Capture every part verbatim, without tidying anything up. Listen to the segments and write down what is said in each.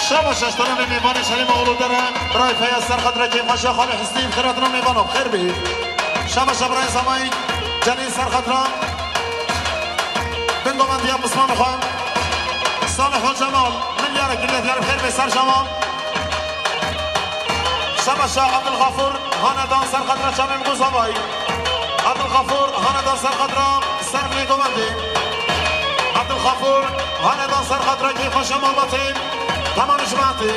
Şabaş, şaştana ve mêvanê Şerîma Uludere, birayê Feyyaz Serxat re kêfxweşiya xalê Husnî, xêratina mêvana, xêr bê. Şabaş, birayê Zemayî Celîl Serxat re, bin govendiya pismana xwe, Salih û Cemal, milyarek milyar xêr bê ser şewa. Şabaş, Abdulxafur, hanedan Serxat re çavên Guzavayî. Abdulxafur, hanedan Serxat re, ser vê govendê. Abdulxafur, hanedan Serxat re kêfxweşiya malbatê, temamê cemaetê.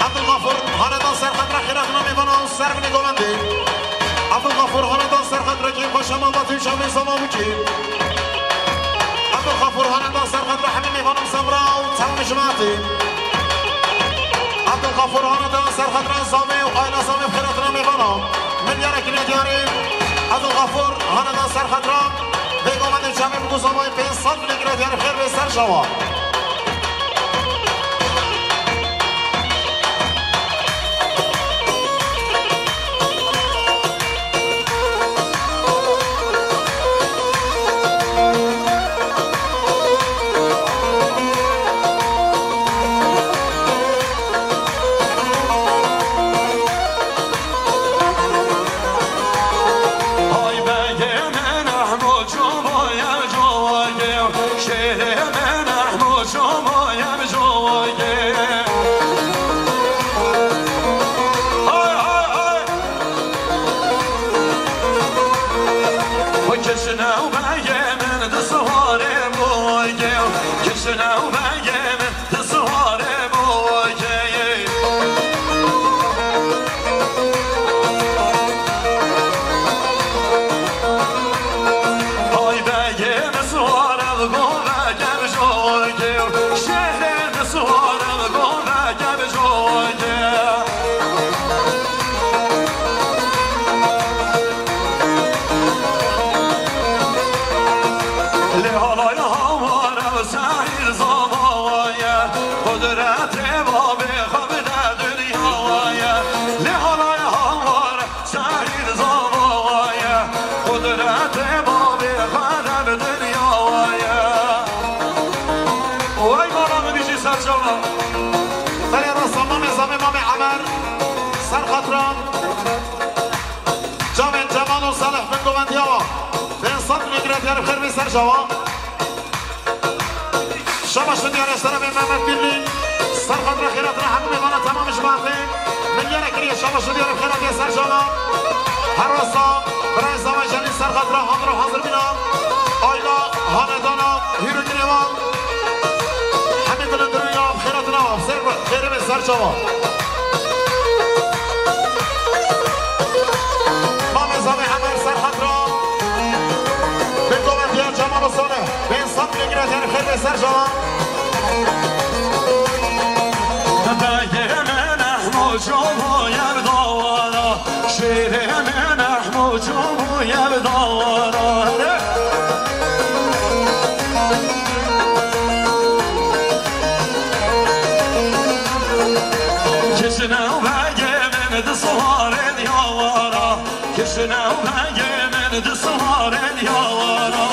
Abdulxafur, hanedan Serxat re xêratina mêvana û ser vê govendê. Abdulxafur, hanedan Serxat re kêfxweşiya malbatê û çavên Zavavûkê. Abdulxafur, hanedan Serxat re hemî mêvana misafira û temamê cemaetê. Abdulxafur, hanedan Serxat re zavê û aîla zavê xêratina mêvana. Milyarek milyar diyarê. Abdulxafur, hanedan Serxat re, vê govendê çavê bi Guzavayî pênc sed milyar diyarê xêr bê ser şewa. Hay begê min Ehmo Comoye coye, şêrê min Ehmo Comoye coye. Hay, hay, hay. Kişne û begê min di siwarê boye, kişne û begê min di siwarê boye. Hay begê min siware goveke bi coye, şêrê min siware goveke bi coye. Lê halay hawar ew Seîd Zava ye, qudretê babê xwe bide dinya ye. Lê halay hawar Seîd Zava ye, qudretê babê xwe de bi dinya ye. Wey mala min bijî serçava. Belê rasta mamê Zavê, mamê Emer, Serxat re. Çavên Cemal û Salih bin govendiya wan. Pênc sed milyar diyarê xêr bê ser şewa. Şabaş û diyarê ser vê Mehmet Birlî. Serxat re xêratina hemû mêvana, temamê cemaetê. Milyarek kiriye, şabaş û diyarê xêratiye ser şewa. Her wesa birayê Zava Celîl Serxat re hazir û hazir bîna. Aîla, hanedana, hîr û girê wan. Hemî dilin dirûn ya, bi xêratina wan, ser xêrê bê ser çawa. Mamê Zavê Emer Serxat re, bi govendiya Cemal û Salih, pênc sed lîre, yanî xêr bê ser çawa. Begê min Ehmo Comoye bi dawara, şêrê min Ehmo Comoye bi dawara. Kişne û begê min di siwarên yawara, kişne û begê min di siwarên yawara.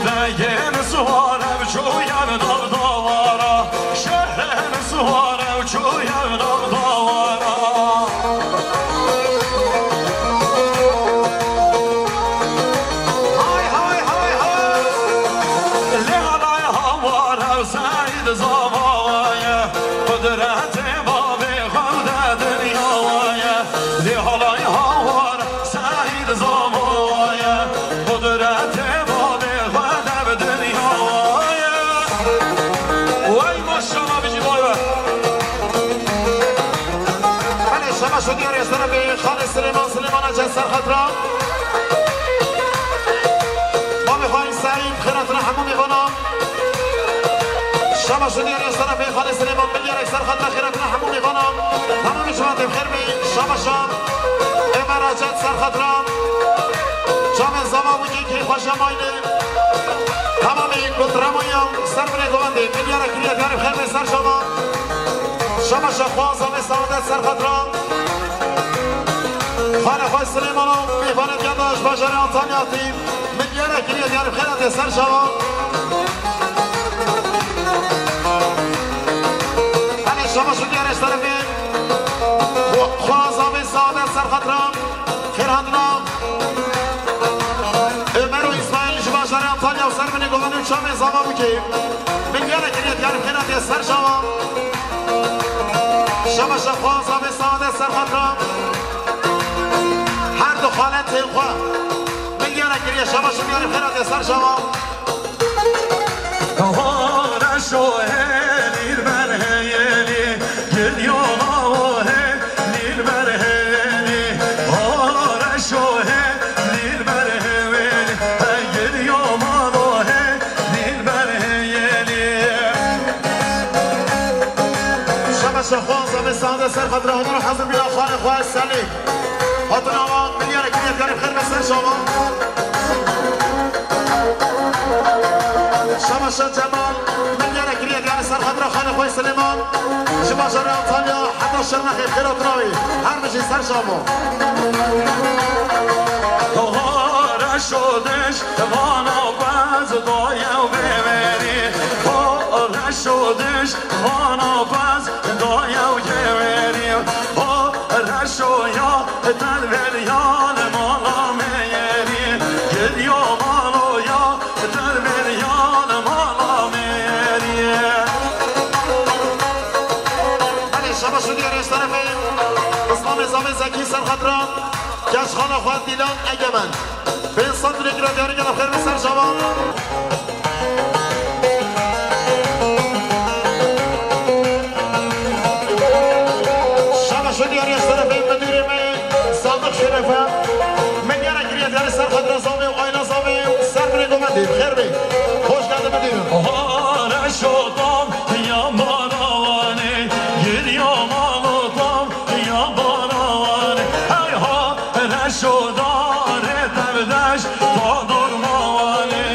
Begê min siware bi çûye bi daw dawara, şehrê min siware bi çûye bi daw dawara. Hay, hay, hay, hay. Lê halay hawar ew Seîd Zava ye, qudretê babê xwe de dinya ye. Lê halay hawar Seîd Zava ye, qudretê babê xwe de bi dinya ye. Wey maşallah, bijî, vay be. Belê, şabaş û diyarê ser vê xalê Silêman, Silêmana Cez Serxat re. Mamê xwe Seîd, xêratina hemû mêvanan. Şabaş û diyarê ser vê xalê Silêman, milyarek Serxat re, xêratina hemû mêvanan. Hemû mêvanan bi xêr bê, şabaşa. Ême Recep Serxat re. Çavên Zavavûkê kêfxweşiya mayînê. Temamê Gultremoya ser binê govendê, milyarek kiriye, diyarê xêr bê ser şewa. Şabaşa xwe Zavê Saedet Serxat re. Xanê xwe Silêmano, mêvanê diya da ji bajarê Antalya tî, min diyare kiriye diyarê xêra tê ser çawa. Hene şama şu diyarê ji terefê xwe, xwe zavê saadet ser xatira. Xêr hatina Ömer û Îsmaîl ji bajarê Antalya û ser binê govendê û çavê zava bûkê. Min diyare kiriye diyarê xêra tê ser çawa. Şama şefa zavê saadet ser xatira. Her du xaletên xwe min diyare kiriye, şaba şûniyarê xêra tê ser şawa. Hare şohê lîl berheyelî, gil yoma ohê lîl berheyelî. Hare şohê lîl berheyelî, hey gil yoma ohê lîl berheyelî. Şaba şefa zavê saadet ser xatira Hunur hazir bîna xalê xwe Selî. Hatina wa milyara kiriye diyarê xêr be ser şama. Şama Şah Cemal milyara kiriye diyarê ser xatira xalê xwe Silêman. Ji bajarê Antalya heta Şirnexê xêr hatina wî. Her bijî ser şama. Hare şodiş vana bez doyew bêverî. Hare şodiş vana bez doyew gewerî. Ho reşoya derveriyan mala meyerî. Geliyor maloya derveriyan mala meyerî. Hadi şaba şu diğer eş tarafı. İslam Ezamê Zekî ser xatira. Keşxana xwe Dîlan Egemen. Pênc sed lîra diyarî gelo xêr bi ser şavan. Şaba şu diyarî ez terefê müdürê me Sadık Şerefe. Me diyara kiriye diyarî ser xatira zavê û ayna zavê û ser birê govendê. Xêr bê. Hoş geldin müdürüm. Hare şotan ya marawanê, gir ya malotan. Ya baran, hey ha, reşo dare tevdeş, ta durmane,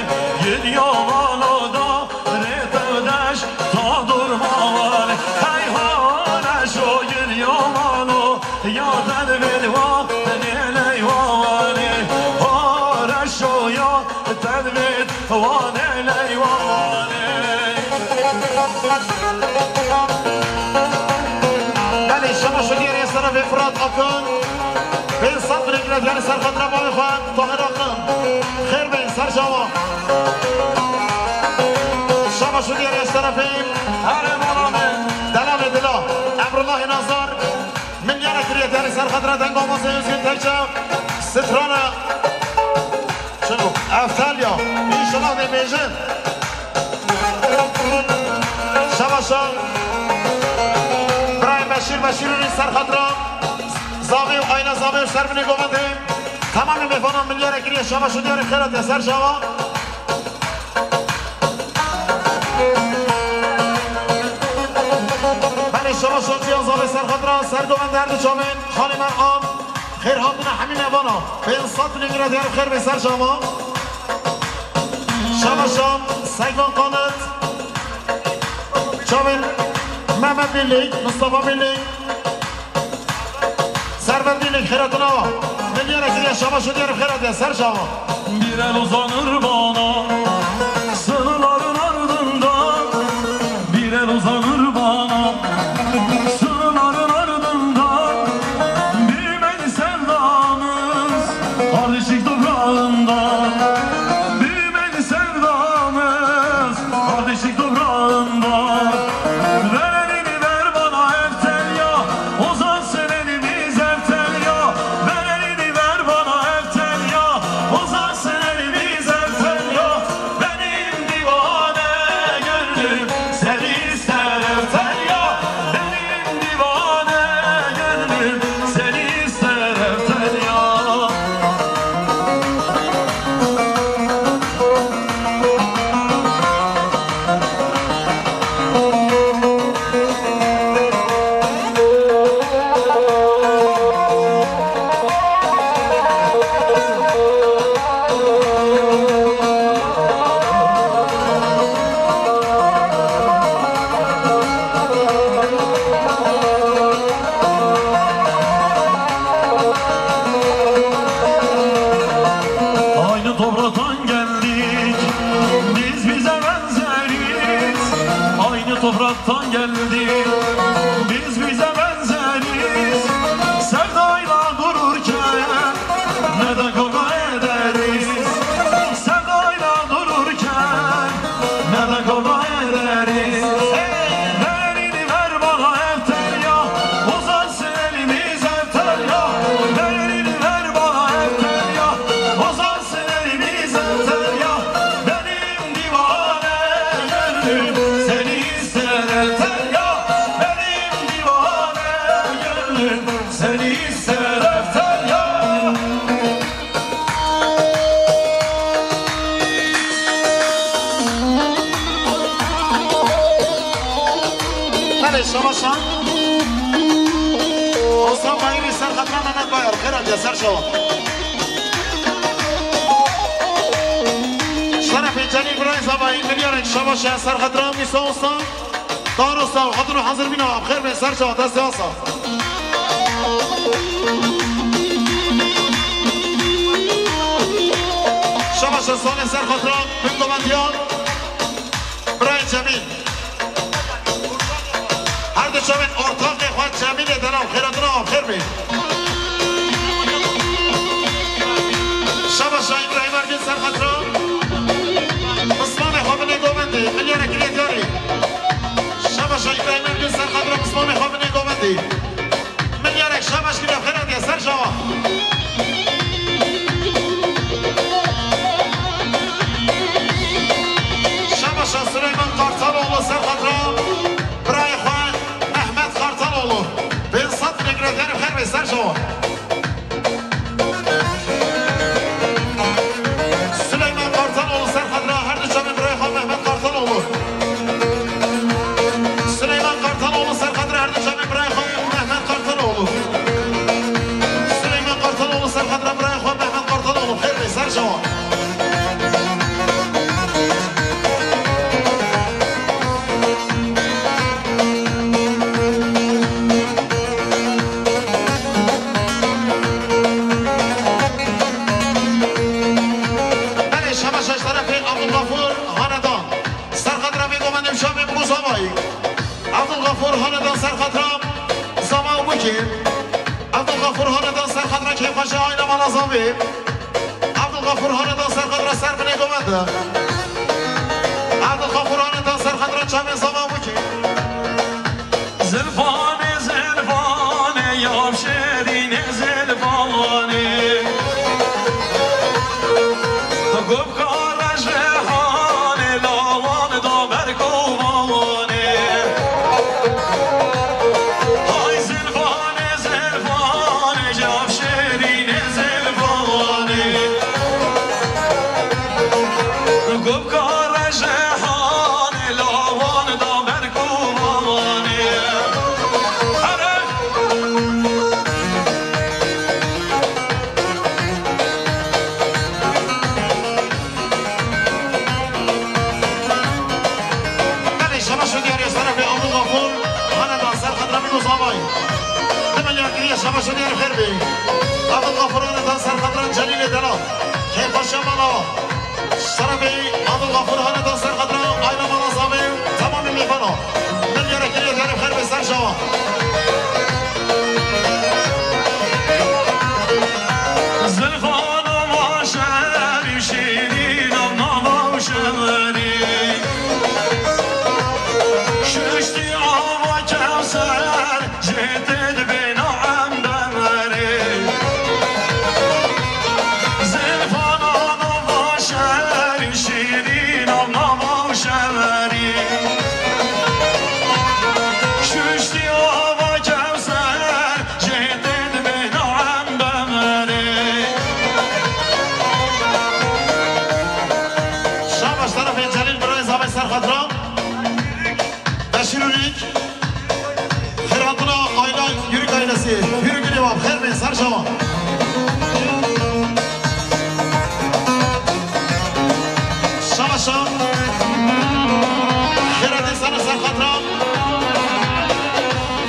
gid ya mano dare tevdeş, ta durmane, hey ha, reşo gid ya mano, ya derved wa, neley wa wane, ha, reşo ya derved wa, neley wa wane. Belê, şema şûniyê rê sere vê Firat Akın. Pênc sed bin lîra diyarî ser xatira bavê xwe Tahir Akın. Xêr bên ser şama. Şema şûniyê rê sere fêm. Herê mala me. Delalê dila. Emrullahê Nazar. Milyara kiriye diyarî ser xatira deng avazê Özgün Tekçe. Strana. Çilo, Eftalya, înşallah dê bêjin. Şaba şa, Birayê Beşîr, Beşîr û ser xatira, zavê û ayna zavê û ser binê govendê. Tamamê mêvanan milyara kiriye, şaba şûniyarê xêra te ser şawa. Belê şaba şa ciyan zavê ser xatira, ser govendê her du çavên, xalê Mer'an. Xêr hatina hemî mêvana. Pênc sed lîra diyar xêr bê ser şama. Şama şam, Seyvan Kanıt. Çavên Mehmet Birlik, Mustafa Birlik. Servet Birlik, xêratina wa. Milyara kiriye şama şu diyar xêra diye ser şama. Bir el uzanır bana, sınırların ardından. Bir el uzanır bana, sınırların ardından. Büyümedi sevdamız kardeşlik toprağında. Büyümedi sevdamız kardeşlik toprağında. Ver elini ver bana Eftalya, uzat sen elini Eftalya, ver elini ver bana Eftalya, uzat sen elini Eftalya. Benim divane gönlüm seni ister Eftalya, benim divane gönlüm seni ister Eftalya. Ne de kavga ederiz, sevdayla dururken, ne de kavga ederiz. Verin ver bana ev telya, uzansın elimiz ev telya. Verin ver bana ev telya, uzansın elimiz ev telya. Benim divane gönlüm seni ister ev telya. Benim divane gönlüm seni ister ev telya. Belê, şabaşa. Osman Bayır'ı ser xatira Mehmet Bayar. Xêr hatiye ser şawa. Şerefê Celîl Birayê Zavayî, milyarek şabaşa ser xatira Mîsa Osman. Darosa û xatûn hazir bîne, em xêr bên ser çawa destê asa. Şabaşa salê ser xatira min govendiyan. Birayê Cemîl. Her du çavên ortaxê xwe Cemîlê delal xêratina em xêr bên. Şabaşa Îbrahîm Ergin ser xatira. Pismamê xwe binê govendê. Milyarek kirê diyarî. Şabaşa Îbrahîm Ergin ser xatira pismamê xwe binê govendê. Milyarek şabaş kiriye xêr hatiye ser şawa. Şabaşa Süleyman Kartaloğlu ser xatira birayê xwe Mehmet Kartaloğlu. Pênc sed lîre diyarî xêr bê ser şawa. Süleyman Kartaloğlu ser xatira her du çavên birayê xwe Mehmet Kartaloğlu. Süleyman Kartaloğlu ser xatira her du çavên birayê xwe Mehmet Kartaloğlu. Süleyman Kartaloğlu ser xatira birayê xwe Mehmet Kartaloğlu. Xêr bê ser şawa. Belê, şabaş ji terefê Abdulgafur Hanedan. Ser xatira vê govendê û çavê Mûsa Zavayî. Abdulgafur Hanedan ser xatira Zama û Bûkê. Abdulgafur Hanedan ser xatira kêfxweşiya aîla mala Zavê. Abdulgafur Hanedan ser xatira ser binê govend e. Abdulgafur Hanedan ser xatira çavê Zama û Bûkê. Zilfanê, zilfanê, ya şêrînê zilfanê. Gubkare ji hanê lawan da ber kovanê. Hay zilfanê, zilfanê, ya şêrînê zilfanê. Gubkare ji hanê lawan da ber kovanê. Here! Belê, şabaş û diyarî ser xatira Abdulgafur Hanedan ser xatira Mîsa Zavayî. Demel ya kiriye, şabaş û diyarî xêr bê. Abdulgafur Hanedan ser xatira Celîlê Delal. Kêfxweşiya mala. Şerefê Abdulgafur Hanedan ser xatira aîla mala Zavê û temamê mêvana. Milyarek kirê diyarî xêr bê ser şawa. Zilfana ma şerî şîrîna nava û şewerî. Şuştî ava Kewser. Jê te dibêna em bemerê. Zilfana nava şerî, şîrîna nava şewerî. Şuştî ava Kewser, jê te dibêna em bemerê. Şabaş terefê Celîl Birayê Zavê ser xatira. Beşîr Ûrik. Xêrhatina aîla Yûrik aîlesî. Yûrik û Lêwa, xêr bên ser şawa. Şabaşa. Xêratê sene ser xatira.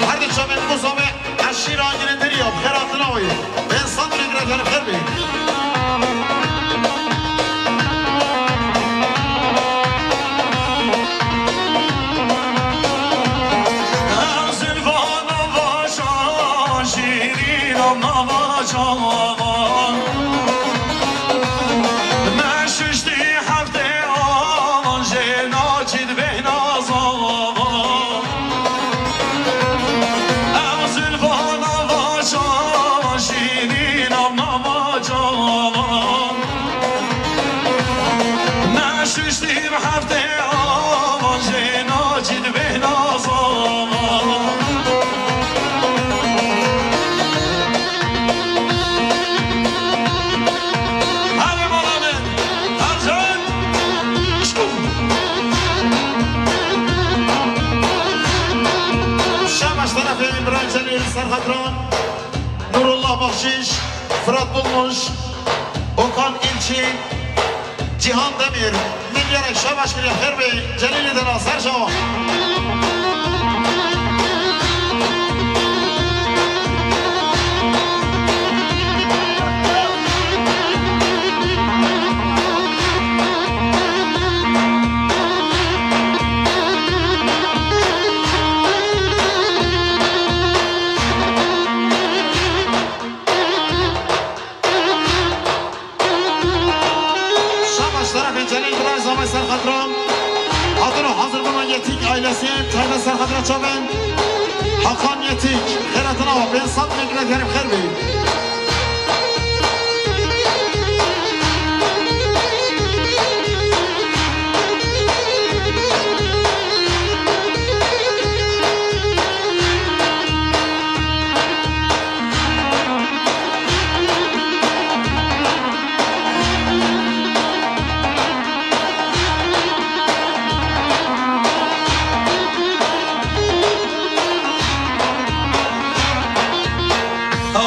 Her du çavên Mûsa ve eşîra Girêderiya, xêratina wê. Bên sed lîre diyarî xêr bê. Ew zilfana vaşa, şîrîna nava çavan. Neşiştî bi heftê avan jê nacî dibê nazavan. Hadi bana ben, Ercan. Şabaş tarafê Îbrahim Celîl Serhatran. Nurullah Baxşiş, Fırat Bulmuş, Okan İlçi, Cihan Demir, min gelek şabaş kiriye, xêr be, Celîlê Delal, ser çawa. Şabaş tarafê Celîl Biray Zamay Serxatran. Hatun û hazir bûna Yetik ailesi, taybet Serxatran çavên. Hakan Yetik, xêratina wa pênc sed metre gerib xêr bî.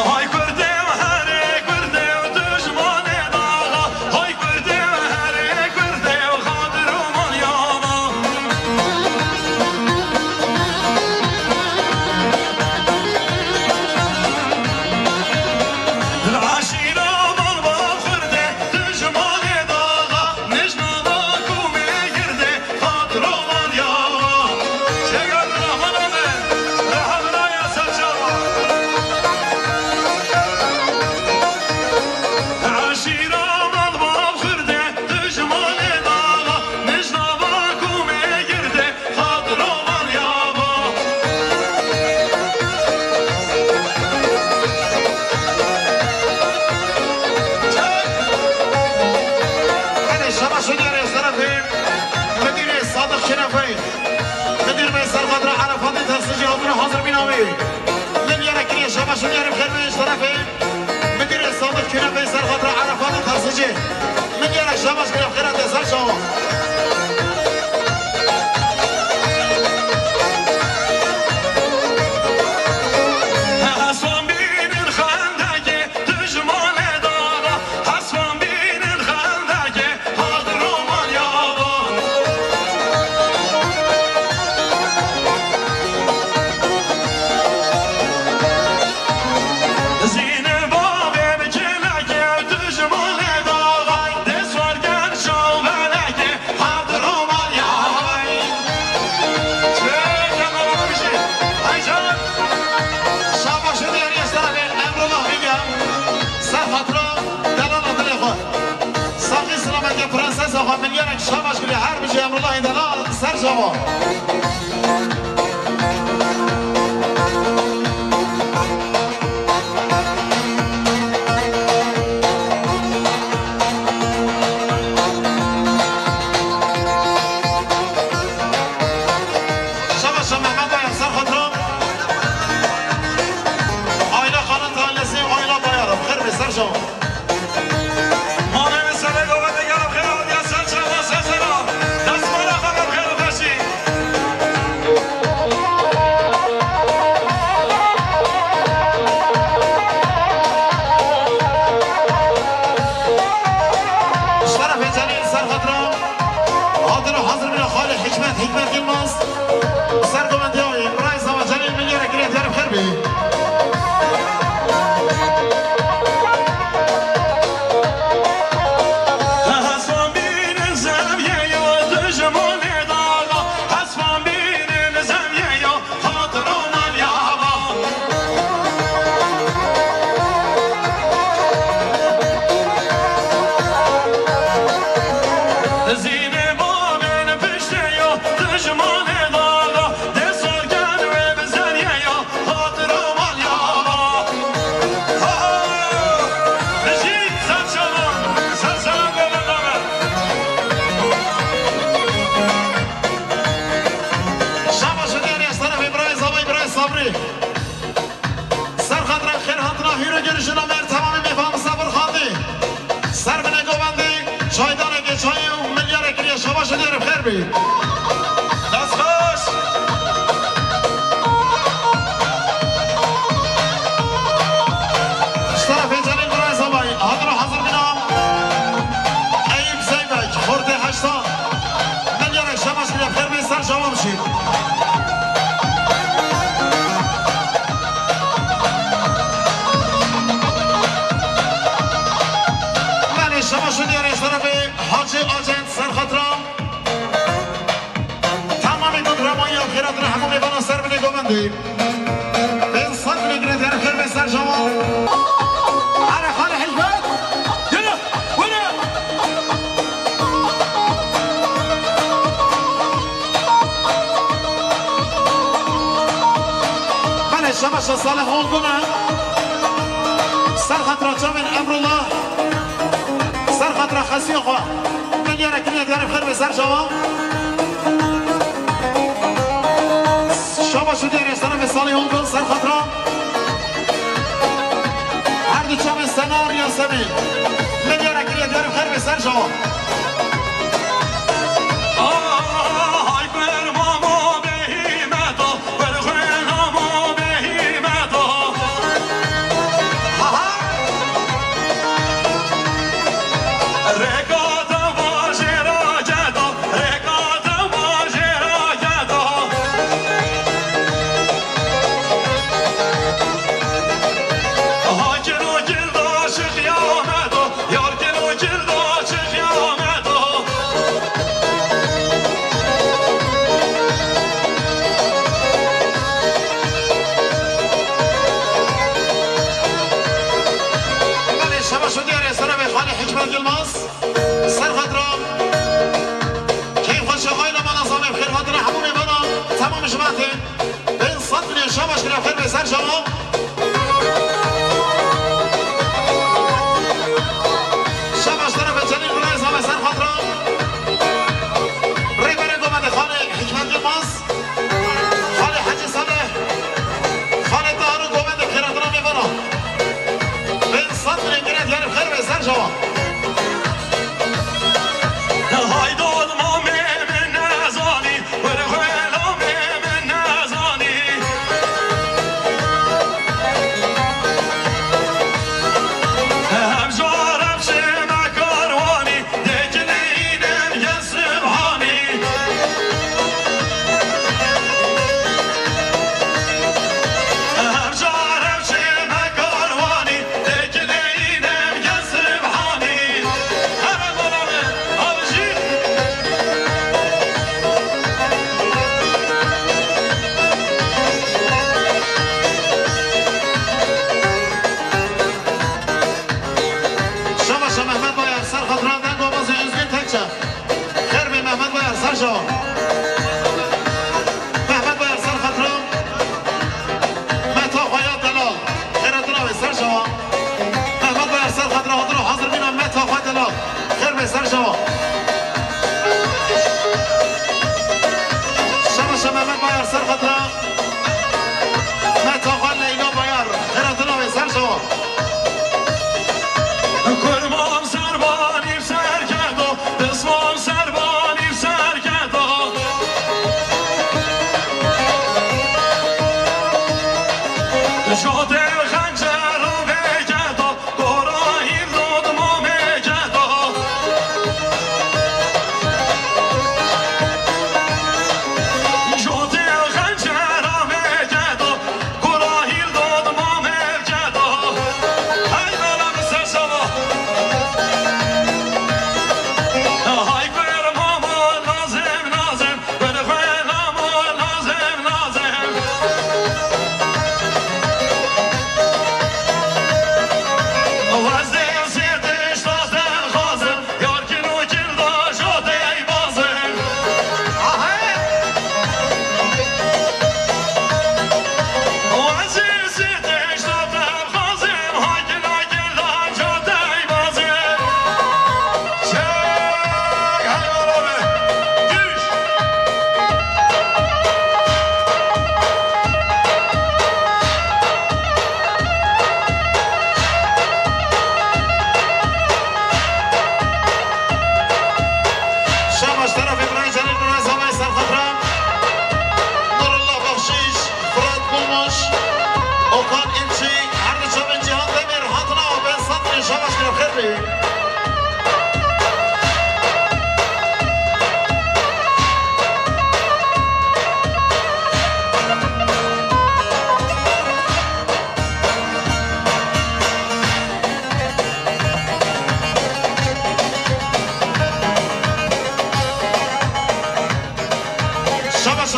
Hay kurdê û herê kurdê û dijmanê daxa, hay kurdê û herê kurdê û xadir û malyana. Eşîra malba xurdê, dijmanê daxa, nijna da komê girdê, xatir û malyana. Şeker Rahman abi, Rahman ya saçava. Eşîra malba xurdê, dijmanê daxa, nijna da komê girdê, xatir û malyana. Hadi şabaş û diyarê serefê Müdürê Sadık Şerefê. Müdür Bey Serxatira Arafatê Tersicî hatine hazir bîna wê. Min diyare kiriye şabaş û diyarê xêr be ji terefê Müdürê Sadık Şerefê Serxatira Arafatê Tersicî. Min diyare şabaş kiriye xêra te ser çawa. Heswan bînin xendekê, dijmanê dara, heswan bînin xendekê, hadir û malyana. Zîne bavê bi kelekê, dijmanê dara, destwar ger çaw belekê, hadir û malyana. Çek, hemen alkışlayın. Hay can. Şabaş û diyarê serefê Emrullah Bilge. Ser xatira delala dilê xwe. Saxî selametê prensesa xwe, min gelek şabaş kiriye, her bijî Emrullahê delal, ser çawa. Şabaş Mehmet Bayar, ser xatira. Ayla Xanat ailesi, Ayla Bayar, xêr be, ser çawa. Malê min serê gavete gelo xêr hatiye ser çava, ser sera. Destmala xwe be xêr û xweşî. Çaydanekê çayê û milyarek kiriye, şabaş û diyarê bi xêr bê. Dest xweş. Ji terefê Celîl Birayê Zabayî, hadir û hazir bîna. Eyüp Zeybek, xortê heştan. Milyarek şabaş kiriye, bi xêr bê, ser şawa bişî. Belê, şabaş û diyarê ji terefê Hacı Acent, ser xatira. Tamamê gund Remaya, xêratina hemû mêvana ser binê govendê. Pênc sed binê girê diyarê xêr bê, ser şawa. Here xalê Hikmet. Yürü, yürü. Belê, şabaş e, Salih Olgun e. Ser xatira çavên Emrullah. Ser xatira xesiya xwe. Milyarek kiriye diyarê bi xêr bê, ser şawa. Şabaş û diyarê ji terefê Salih Olgun, ser xatira. Her du çavên Sena û Riya Semî. Milyarek kiriye diyarê bi xêr bê, ser şawa. Belê, şabaş û diyarê ji terefê xalê Hikmet Yilmaz. Ser xatira keyfxweşa Ayla Mala Zamê, bi xêr hatina hemû mêvana, temam cemaetê. Pênc sed milyon şabaş kiriye, bi xêr bê, ser şawa. Şabaş terefê Celîl Birayê Zamê, ser xatira. Rêberê govendê xalê Hikmet Yilmaz. Xalê Hecî Salih, xalê Tahir û govendê, xêratina mêvana. Pênc sed milyon kiriye diyarê bi xêr bê, ser şawa. Hayda mamê min nezanî, werxwela mê min nezanî. Hemşare çime karwanî, Şabaş e Mehmet Bayar, ser xatira dengobazê Özgür Tekçe. Xêr bê Mehmet Bayar, ser şawa. Mehmet Bayar, ser xatira. Meta xwe ya delal. Xêratina wê, ser şawa. Mehmet Bayar, ser xatira, hadir û hazir bîna, meta xwe delal. Xêr bê, ser şawa. Şabaş e Mehmet Bayar, ser xatira. Meta xwe Leyla Bayar. Xêratina wê, ser şawa. Kurmam servanî serkedo, pismam servanî serkedo. Şabaşa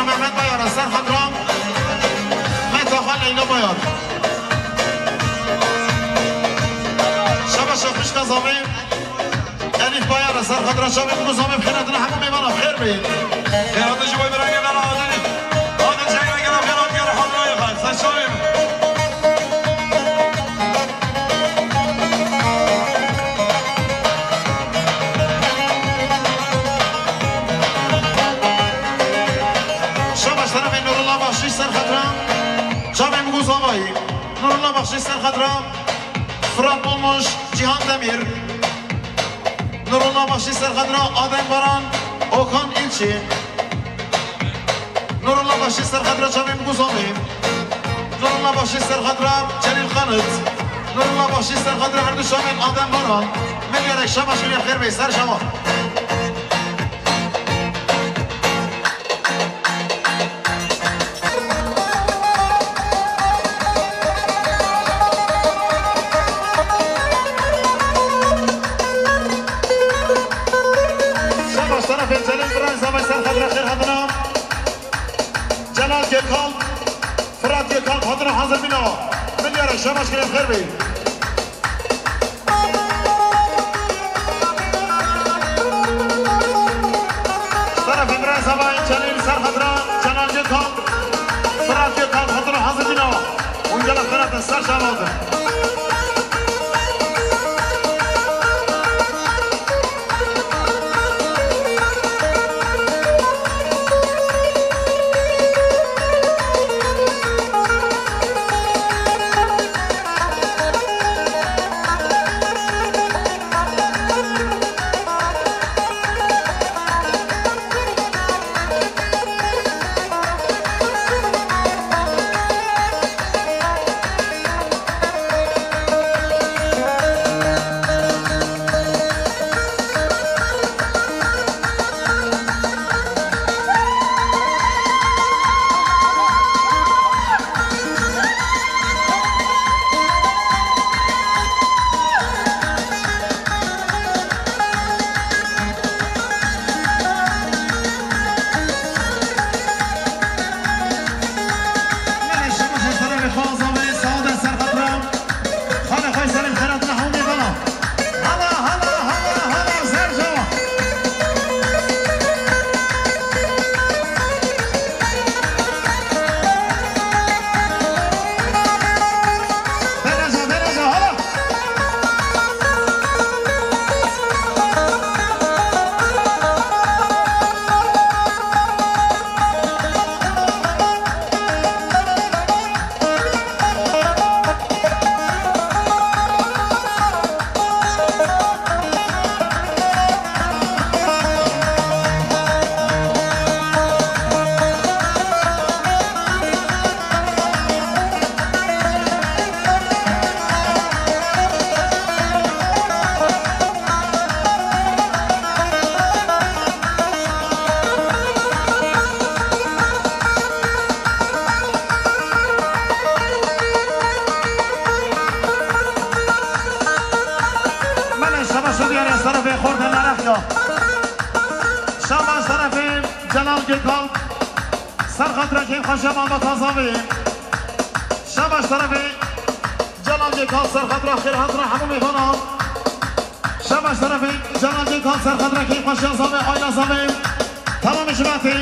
Mehmet Bayar, ser xatira Meta xwe Leyla Bayar. Şabaşa Xwişka Zavê Elîf Bayar, ser xatira çavê min û Zavê, xêr hatina hemû mêvana, xêr bê. Xêr hatin ji bo birayê me Adil. Adil Ceyran, gela xêr hatiye li xatira ye xal. Ser çavê min. Şabaş terefê Nurullah Baxşîş, ser xatira çavê min û Zavayî. Nurullah Baxşîş, ser xatira Fırat Bolmoş, Cihan Demir. Nurullah Baxşîş, ser xatira Adem Baran, Okan İlçi. Nurullah Baxşîş, ser xatira çavê min û Zavê. Nurullah Baxşîş, ser xatira Celîl Kanıt. Nurullah Baxşîş, ser xatira her du çavên Adem Baran. Milyarek şabaş, milyar xêr bê, ser çavan. Şabaş terefê Celîl Birayê Zavayî, ser xatira xêr hatina. Celal Gökalp, Fırat Gökalp hatina hazir bîna. Milyarek şabaş, xêr bê. Şerefê Birayê Zavayî Celîl, ser xatira Celal Gökalp, Fırat Gökalp hatina hazir bîna. Hûn gela xêr hatin, ser çavan. Xalê xwe Selîm, xêr hatina hewlê bela. Hala, hala, hala, hala, ser çavan. Belaja, belaja, hala. Mele şabaş û diyarê serefê xortê Merexya. Şabaş serefê Celal Gökalp. Ser xatira keyf xweşiya malbata Zavê. Şabaş serefê Celal Gökalp, ser xatira xêr hatina hemû mêvana. Şabaş serefê Celal Gökalp, ser xatira keyf xweşiya Zavê, aila Zavê. Tamamê civatê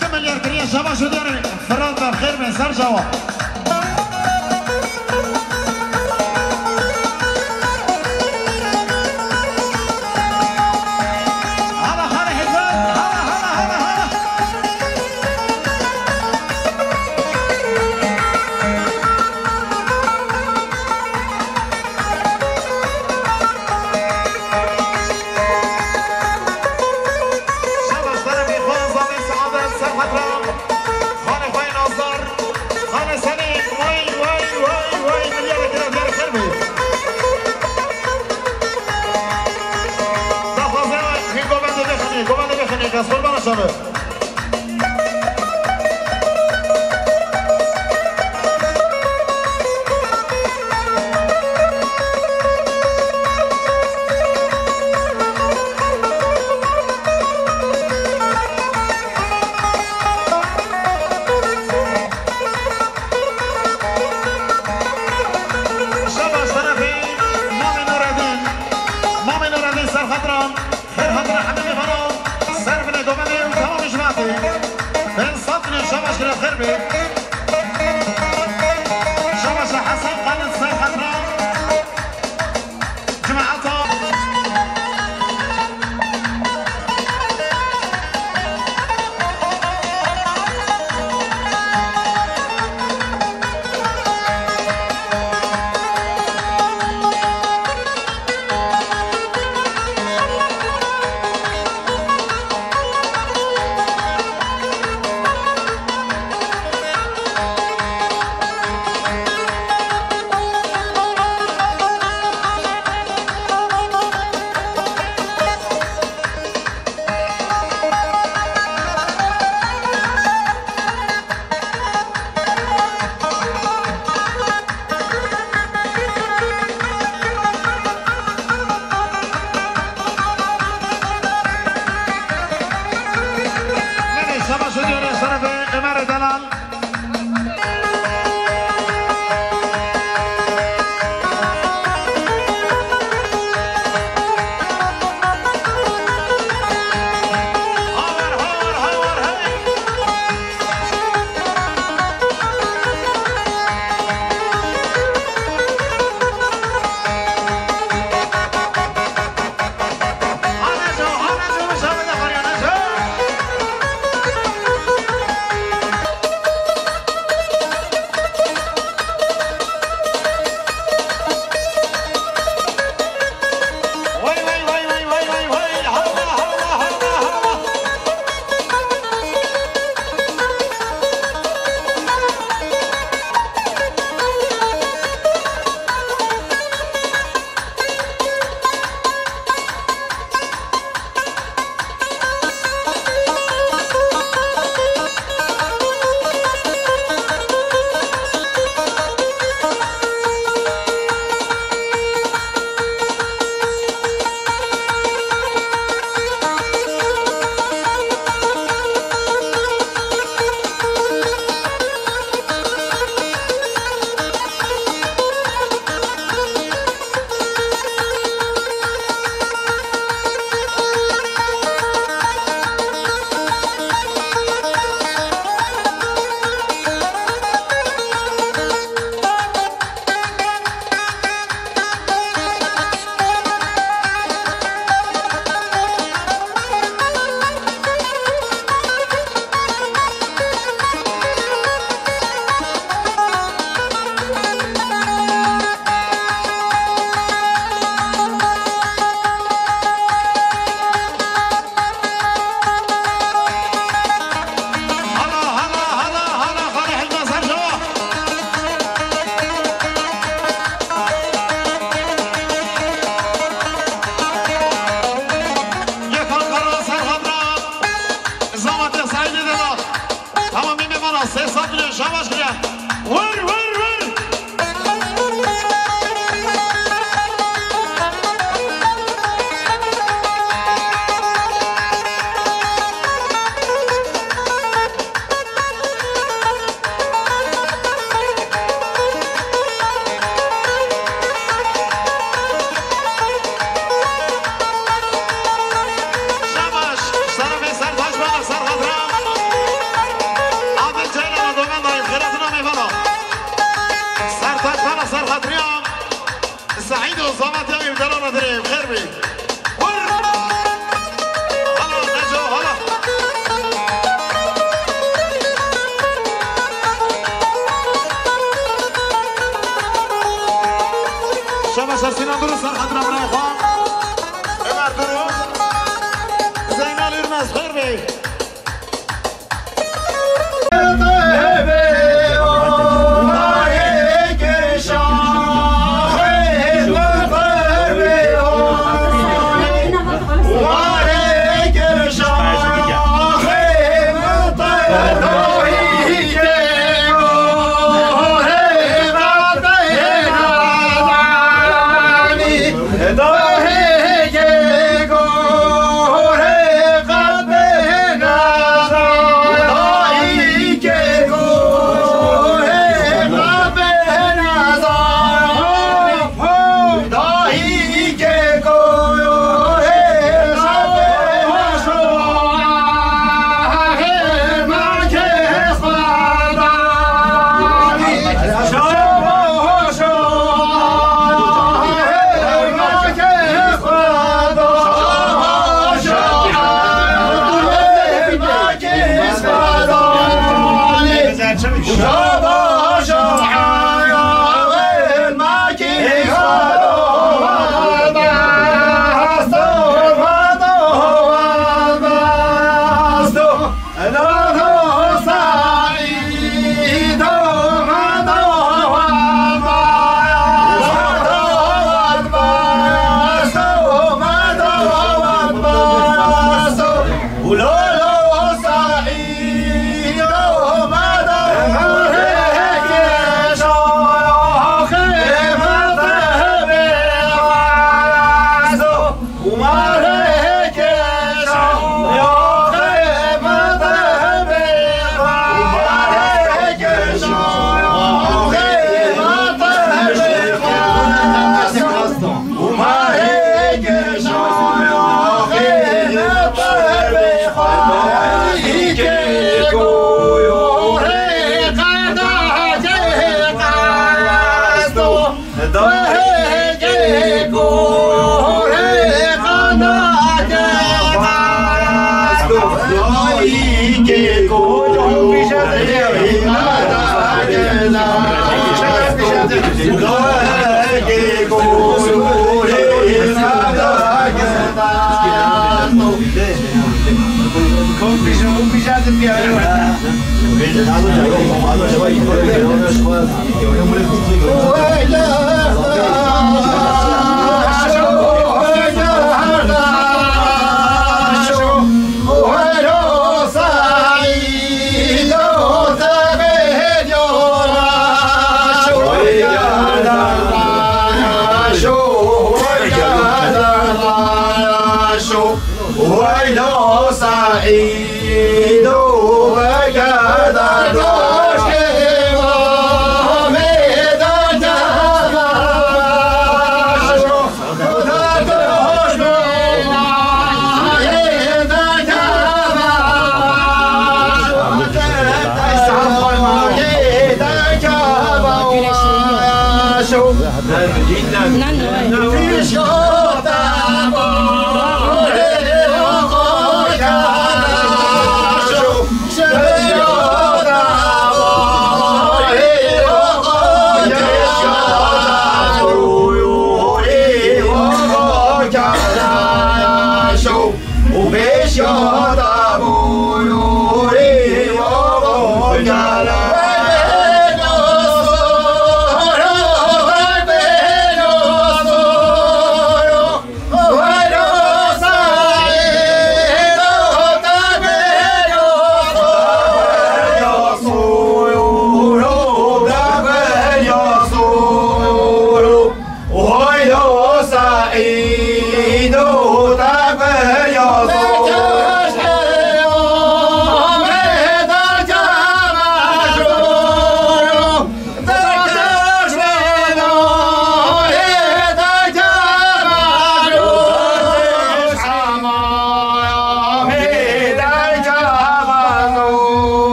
du milyar kiriye, şabaş û diyarê Firat be, xêr be, ser çavan. Hala, hala, hala, hala, hala, hala. Şabaş serefê xwe, Zavê Seadet, ser xatira xalê xwe yê Nazdar, xalê Ser Ez qurbana şabe. Şabaş terefê Mamê Nureddin. Mamê Nureddin ser xatran. Xêr hatina hemî mêvanan. Ser binê domemê û temamê cemaetê. Bin sed bin şabaş gire xêr bê. Şabaş Hesen Xalid ser xatran. Cemaeta. Şabaş ediyoruz şerefe Ömer Delal. Hala, hala, hala, hala, hala, hilda ser şewa. Yek Ankara ser xatira. Zavatê Saîdê de da. Tamam, mîmê vana, sê sed milyon şabaş kiriye. Vur, vur, vur. Şabaş, şerefê Sertaç bana, ser xatira. Adil Ceylan'a dogan dayı, xêratina mêvana. Sertaç bana, ser xatiriya. Saîd û Zavat ya ev delala dirê, xêr bî. Vur! Hala, Neco, hala. Şabaş Sinan Duruz, ser xatira birayê xwe. Ömer Duruz. Zeynal Ürmez, xêr bî.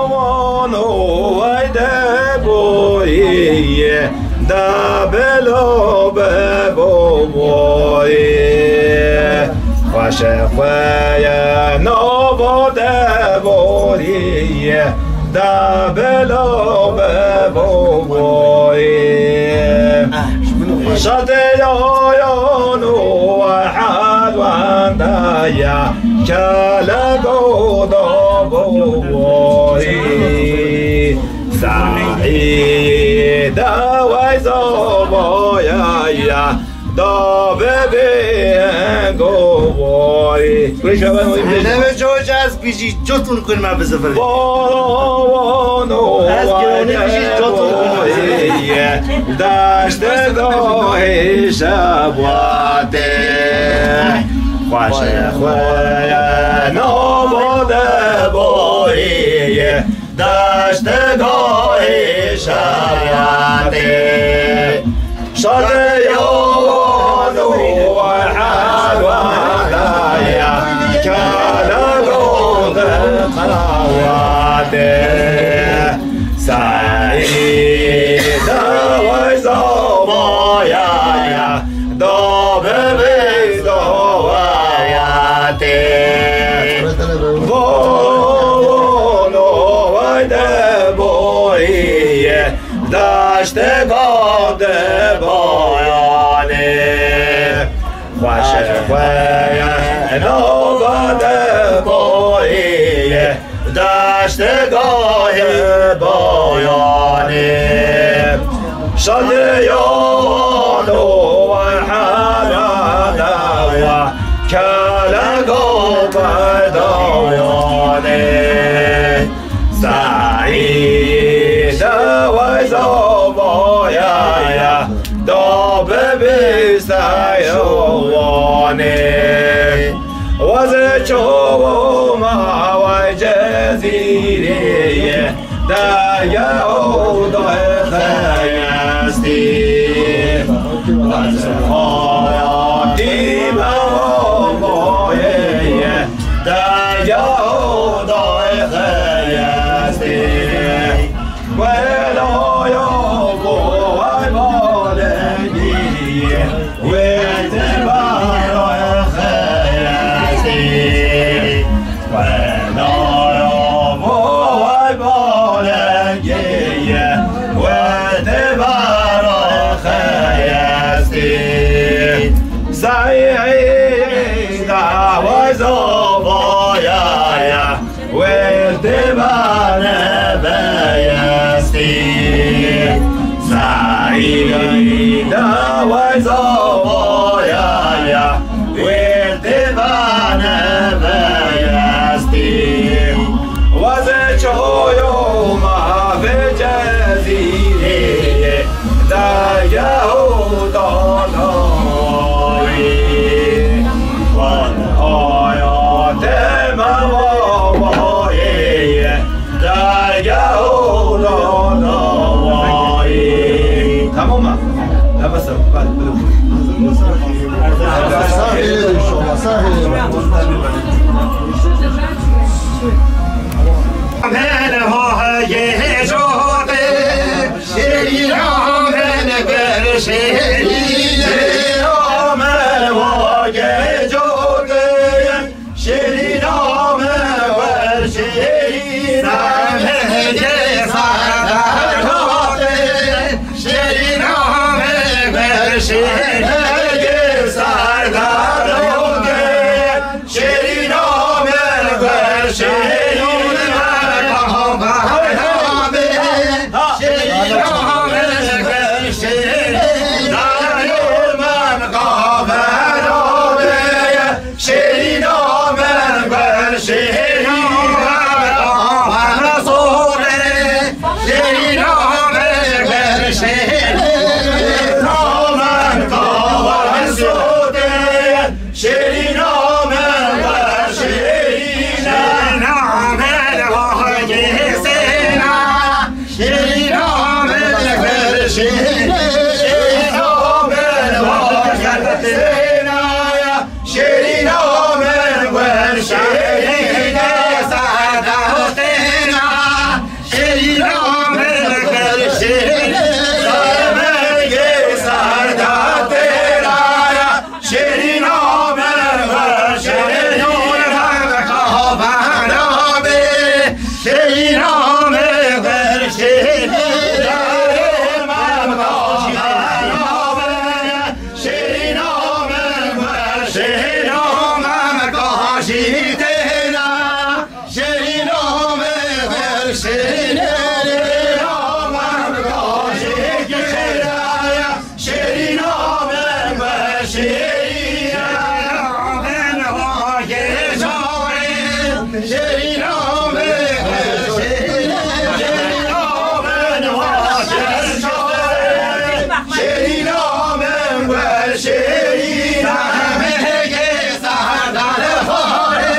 Bavano vay de boyê, de bilo be bo boyê. Xweşe xwe ye nava de boyê, de bilo be bo boyê. Şate ya ya no ehad wanda ya, kele go da bo boyê. Saîd e wey zobaya ya, da bibê engo boyê. Kurê şaban oy bê. Neve coca ez bijî, cotun kun me bi zifir. Bo, bo, no, Ez gironî bijî, cotun kun me bi zifir. Daşte gohê şebwatê. Xweşe xwe ye nava de boyê. Daştegahê şewatê. Şadeyan û hewada ye, kelegote qewatê. Seîde wey zobaya ye, da bibê zowayatê. Vono wey de boyê, daştê gade bayanê. Xweşe xwe ye nava de boyê, daştê gade bayanê. Şadeyan û hewada ye, kelegote qewatê. Seîde wey zobaya ye, da bibê seyowanê. Wazê çawa ma wey cezîrê ye, daya û dayê xeyestî. Wazê xayatî me û boyê ye, daya û dayê xeyestî. Welaya bo wey balengî ye, wê te bara xeyestî. Welaya bo wey balengî ye, wê te Îda weza vaya ya, wê tê vane veyestî. Wezê çoyo mavê cezîrê, dergeh û danayî. Van hayatê me vavayê, dergeh û danayî. Tamam mı? Nefes al. Hadi, buyurun. Sahile inşallah, sahile. Mele ha ye cote, şêrîna mele ber şêrîne. Mele ha ye cote, şêrîna me wer şêrîne. Mele ge sardar hote, şêrîna me wer şêrîne. Mele ge sardar hote, şêrîna me wer şêrîne. Şêrîna me wer şêrîne. Darê me qavera be. Şêrîna me wer şêrîne. Qavera sore. Şêrîna me wer şêrîne. Şêrîna me qavera sore. Şêrîna me wer şêrîne. Şêrîna me wer şêrîne. Şêrîna me wer şêrîne. Şêrîna me wer şêrîne. Şêrîna me wer şêrîne. Serdar Huseyna. Şêrîna me wer şêrîne. Sarmegê serdar têra ya. Şêrîna me wer şêrîne. Qavera be. Şêrîna me wer şêrîne. Şêrîna me wer şêrîne. Şêrîna me wer şêrîne. Şêrîna me wer şêrîne. Şêrîna me wer şêrîne. Şêrîna me wer şêrîne. Şêrîna me wer şêrîne. Mehekê serdar xare.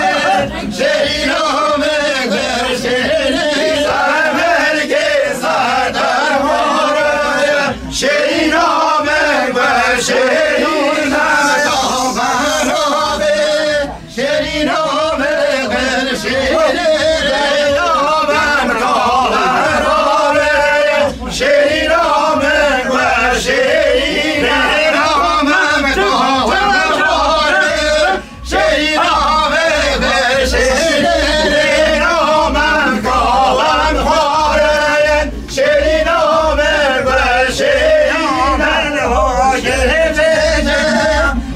Şêrîna me wer şêrîne. Mehekê serdar xare. Şêrîna me wer şêrîne. Şêrîna me wer şêrîne. Şêrîna me wer şêrîne. Şêrîna me wer şêrîne. Şêrîna me wer şêrîne. Şêrîna me wer şêrîne.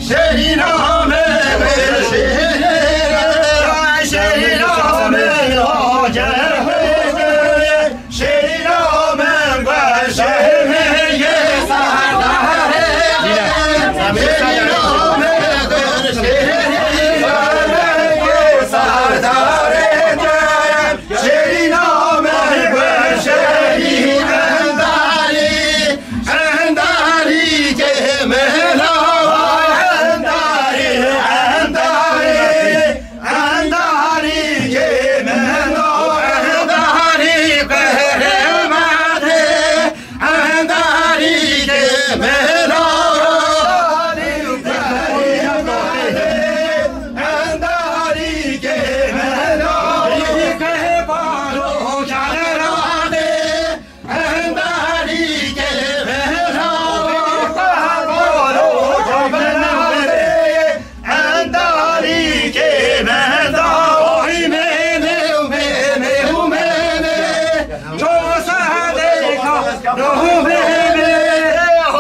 Şêrîna me wer şêrîne. Şêrîna me wer şêrîne. Şêrîna me wer şêrîne. Şêrîna me wer şêrîne. Endarî, endarî ke mela. Endarî, endarî. Endarî ke melo, endarî qehremanê, endarî ke melo. Endarî ke melo. Endarî ke melo. Endarî ke melo. Oy meme, o meme, o meme. Çosa de ka, no meme.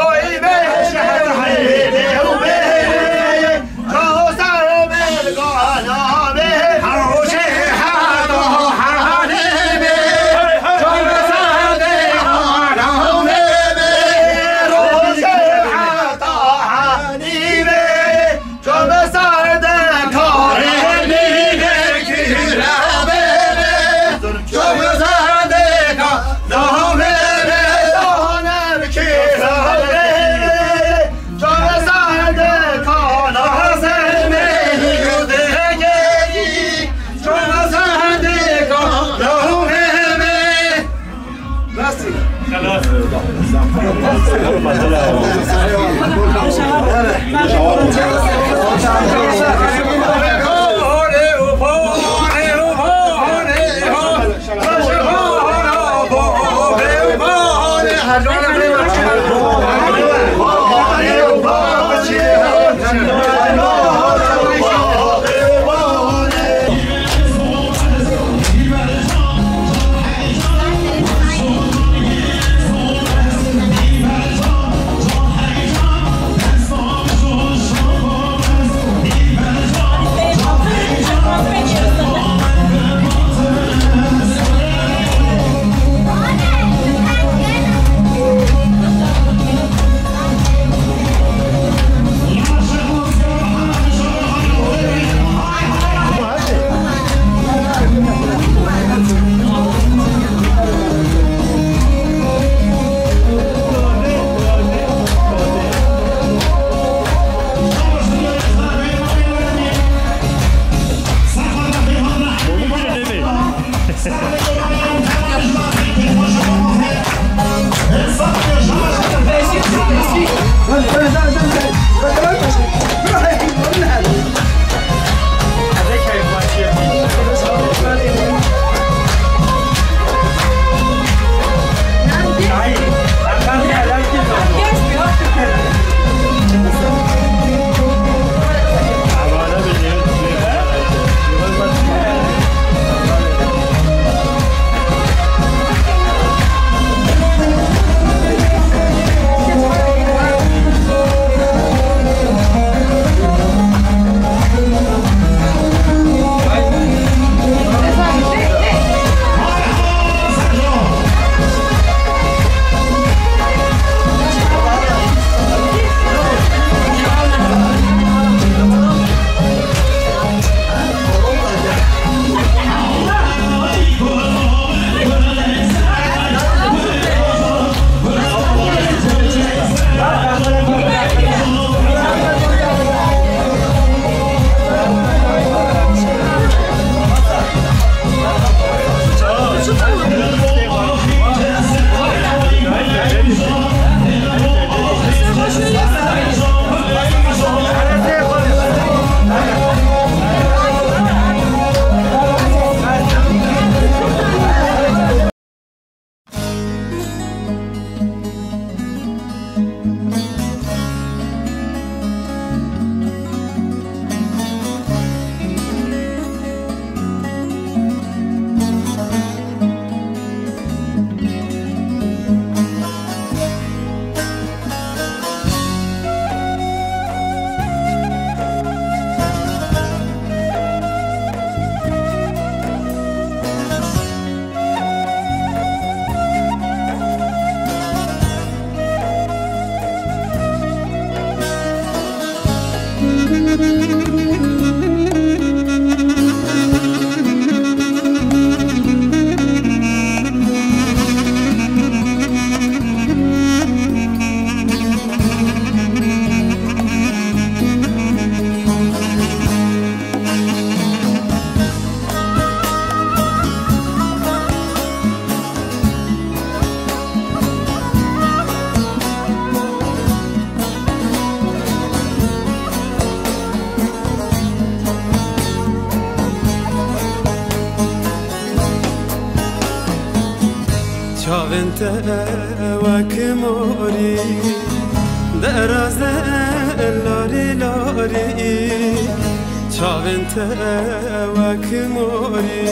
Oy meme, o meme, o meme. Çosa me ka, no meme. Hawşe ha do ha ne me. Çosa de ka, no meme. Çavên te wek morî, deraz e larî larî. Çavên te wek morî,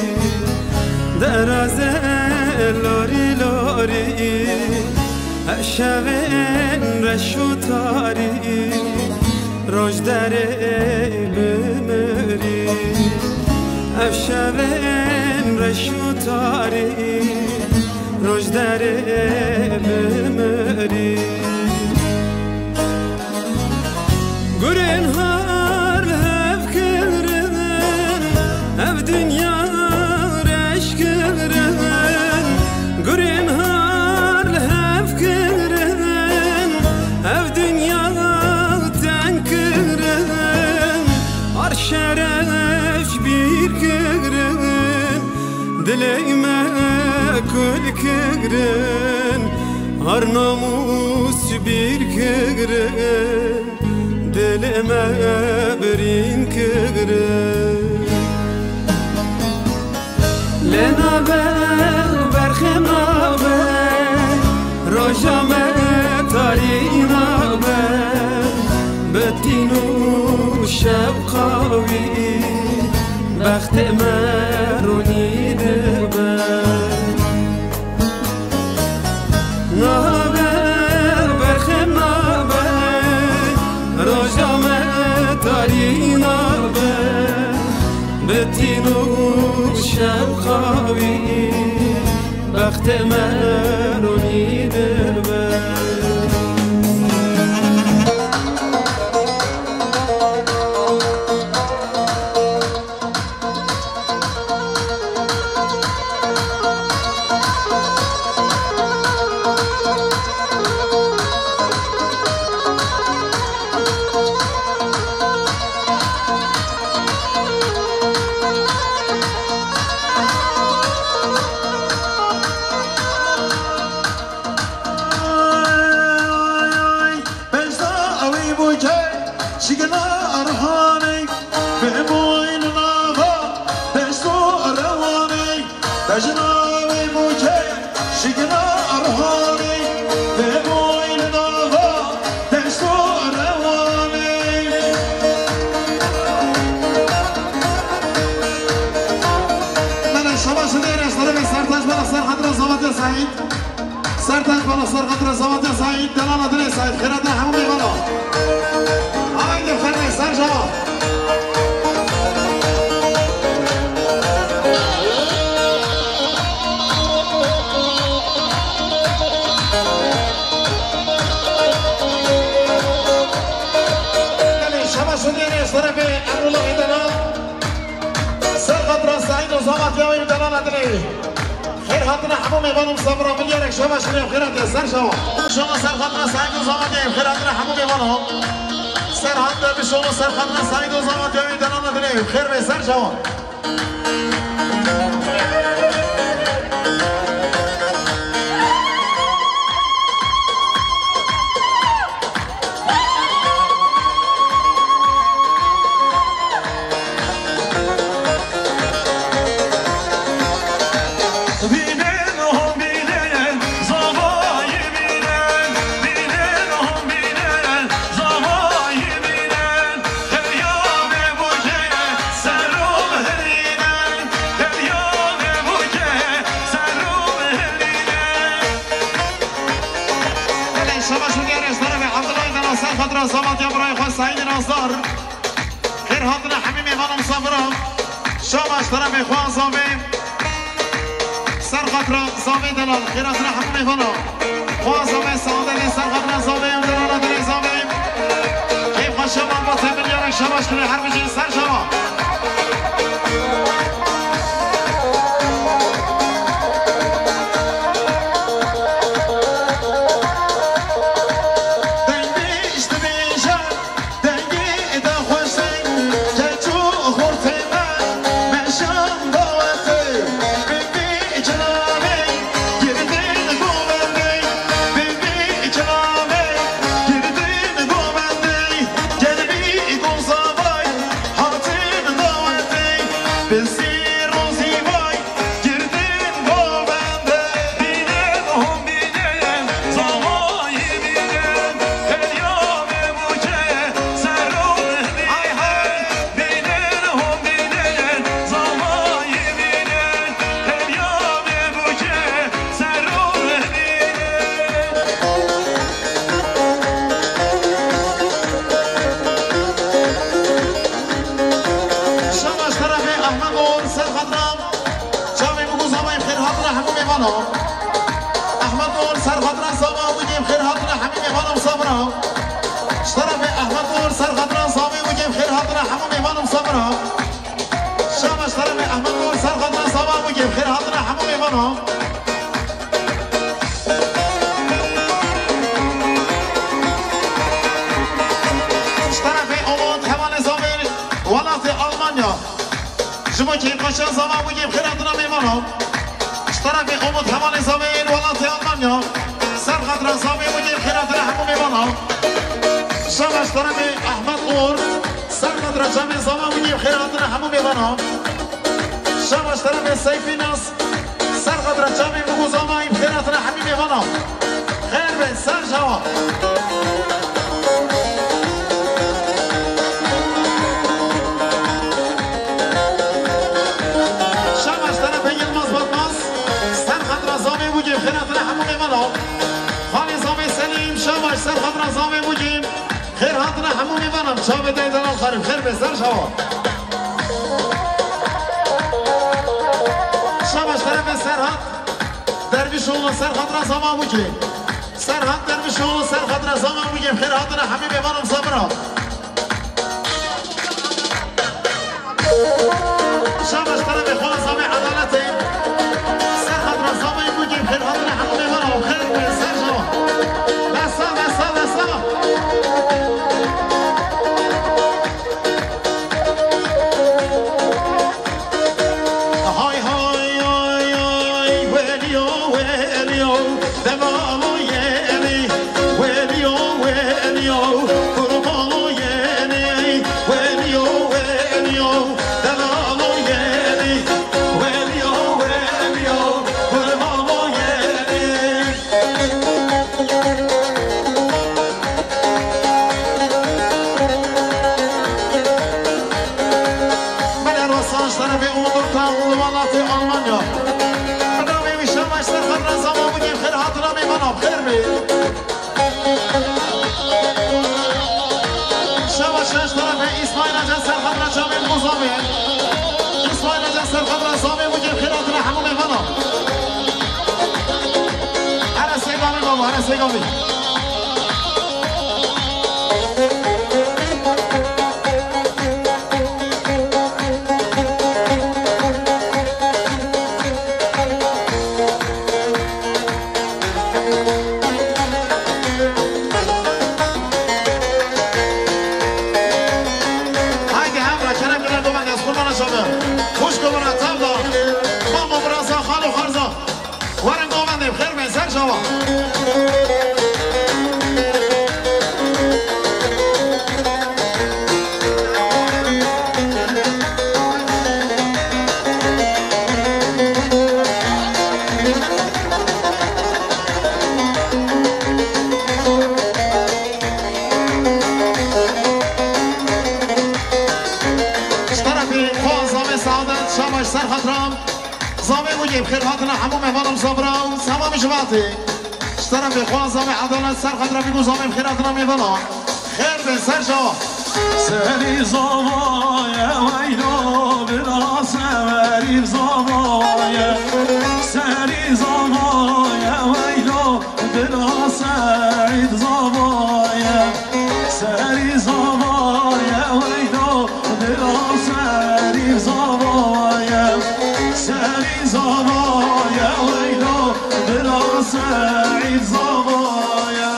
deraz e larî larî. Ev şevên reş û tarî, roj derê bimirî. Ev şevên reş û tarî, roj derê bimirî. Gurên har li hev kirin, ev dinya reş kirin. Gurên har li hev kirin, ev dinya teng kirin. Arşe reş bîr kirin, dilê me kul kirin. Her namûs bîr kire, dilê me birîn kire. Lê nabe, berxê nabe, roja me tarî nabe, bi tîn û şewqa wî, bextê me ronî dibe. Nabe, berxê nabe, roja me tarî nabe, bi tîn û şewqa wî, bextê me ronî dibe. Bejna ewî bû ke şikina Erhanê, bi boynuna va deşto rewanê. Bejna ewî bû ke şikina Erhanê, bi boynuna va deşto rewanê. Mele şabaş dêre, serê Sertaç bana ser xatira Zavatê Saîd. Sertaç bana ser xatira Zavatê Saîd, delala dilê Saîd, xêra dilê hemû mêvana. Haydi xêrê ser cava. Belê, şabaş û dêrê şerefê Emrullah Îdana. Ser xatira Saîd û Zavat ya wî delala dilê. Xêr hatine hemû mêvan û misafira, milyarek şeva şirê û xêr hatiye ser şeva. Şeva ser xatira Saîd û Zavat ya wî, xêr hatine hemû mêvana. Ser hate bişono ser xatira Saîd û Zavat ya wî delala dilê. Xêr be ser şeva. Bînin hom bînin, zavayî bînin, bînin hom bînin, zavayî bînin, heriya me bûke, serum herînin, heriya me bûke, serum herînin. Belê, şabaş û diyarê ji terefê Abdullah Îdana ser xatira Zavat ya birayê xwe Saîdê Nazdar. Xêr hatine hemî mêvan û misafiran. Şabaş terefê xwe Zavê. Ser xatira Zavê delal. Xêr hatine hemî mêvana. Xwe Zavê saadetê ser xatira Zavê û delala dilê Zavê. Kêf xweşiya malbatê milyarek şabaş kire her bijî ser şeva. Dengê ji dibêje, dengê de xweş e, keç û xortê me, meşan dawetê, bibî kilamê, girdin govendê, bibî kilamê, girdin govendê, gelbî gozavay, hatin dawetê, bi sêr û zîvay, girdin govendê. Bînin hom bînin, zavayî bînin, heriya me bûke, serum bînin. Bînin hom bînin, zavayî bînin, heriya me bûke, serum bînin. Şabaş terefê Ahmet Oğur ser xatira. Çavê min ku zavayê xêr hatine hemû mêvana. Ahmet Oğur ser xatira zava û gêm xêr hatine hemî mêvana misafira. Ji terefê Ahmet Oğur ser xatira zavê û gêm xêr hatine hemû mêvana misafira. Şabaş terefê Ahmet Oğur ser xatira zava û gêm xêr hatine hemû mêvana. Ji terefê Omot hevalê zavê welatê Almanya. Ji bo kêfxweşiya zava bû kêfxêr hatina mêvanan. Ji terefê Omot hevalê zavê yên welatê Almanya. Ser xatira Zamê Mugê, xêr hatine hemû mêvanan. Şabaş terefê Ahmet Uğur. Ser xatira çavê Zama Mugê, xêr hatine hemû mêvanan. Şabaş terefê Seyfî Nas. Ser xatira çavê Mug û Zamayî, xêr hatine hemî mêvanan. Xêr be, ser çawa. Şabaş terefê Yilmaz Batmaz. Ser xatira Zamê Mugê, xêr hatine hemû mêvanan. Xalê Zamê Selîm, şabaş, ser xatira Zamê Mugê. Xêr hatine hemû mêvanan, çavê te delal xerîb, xêr be, ser çawa. Şabaş terefê Serhat Dervişoğlu, ser xatira Zama Mugê. Serhat Dervişoğlu, ser xatira Zama Mugê, xêr hatine hemî mêvanan, sabira. Şabaş terefê xwala Zamê Edaletê. Ser xatira Zamê Mugê, xêr hatine hemû mêvanan, xêr be, ser çawa. Desta, desta, desta. Hay hay ay ay, welî yo, welî yo, devalo yênî, welî yo, welî yo, qurbano yênî, welî yo, welî yo, devalo yênî, welî yo, welî yo, qurbano yênî. Belê Rosan ji terefê Onur Tan li welatê Almanya. Bi navê wî şabaş ser xatira Zama Mugê, xêr hatine mêvanan, xêr be. Şabaş ji terefê Îsmaîl Acar ser xatira çavê Muzamê. Îsmaîl Acar ser xatira Zamê Mugê, xêr hatine hemû mêvanan. Here sêgavê baba, here sêgavê. Haydi hemra kerem gele govende, ez qurbana çabe. Xwişko bira tavla. Mamo biraza, xalo xarza. Werin govendê, xêr bên ser çawa. Ji terefê xwe Zamê Saadet, şabaş ser xatira. Zamê Mugê, bi xêr hatine hemû mêvanan, sabira û semamî civatê. Ji terefê xwe Zamê Edalet, ser xatira Mug û Zamê, bi xêr hatine mêvanan. Xêr be, ser çawa. Serî Zama ye weylo, bira Serî Zama ye. Serî Zama ye weylo, bira Seîd Zama ye. Serî Zama ye weylo, bira Serî Zama ye. Serî Zama ye weylo, bira Seîd Zama ye.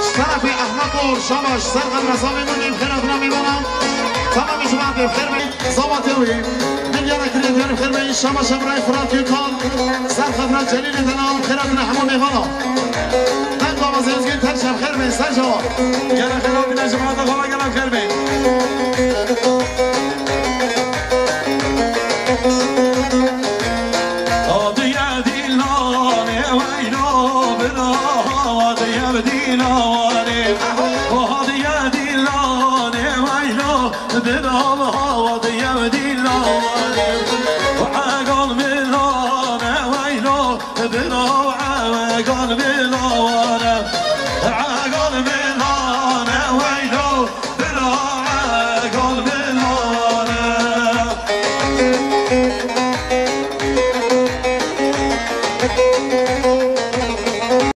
Ji terefê Ehmed Oğur, şabaş, ser xatira Zamê Mugê, bi xêr hatine mêvanan. Tamamî civatê, bi xêr bên. Zama Tewî, min yara kiriye, diyarim xêr bên. Şabaş, Ebrahîm Firat Gökhan, ser xatira Celîlê Delal, bi xêr hatine hemû mêvanan. Deng baba Zezgîn Terşem, xêr bên, ser çawa. Gele xêr hatine civata xwe, gele xêr bên. Hadiye dîlanê weylo, bira hadiye dîlanê. Hadiye dîlanê weylo, bira hadiye dîlanê. Egan milane weylo, bira egan milane. Egan milane.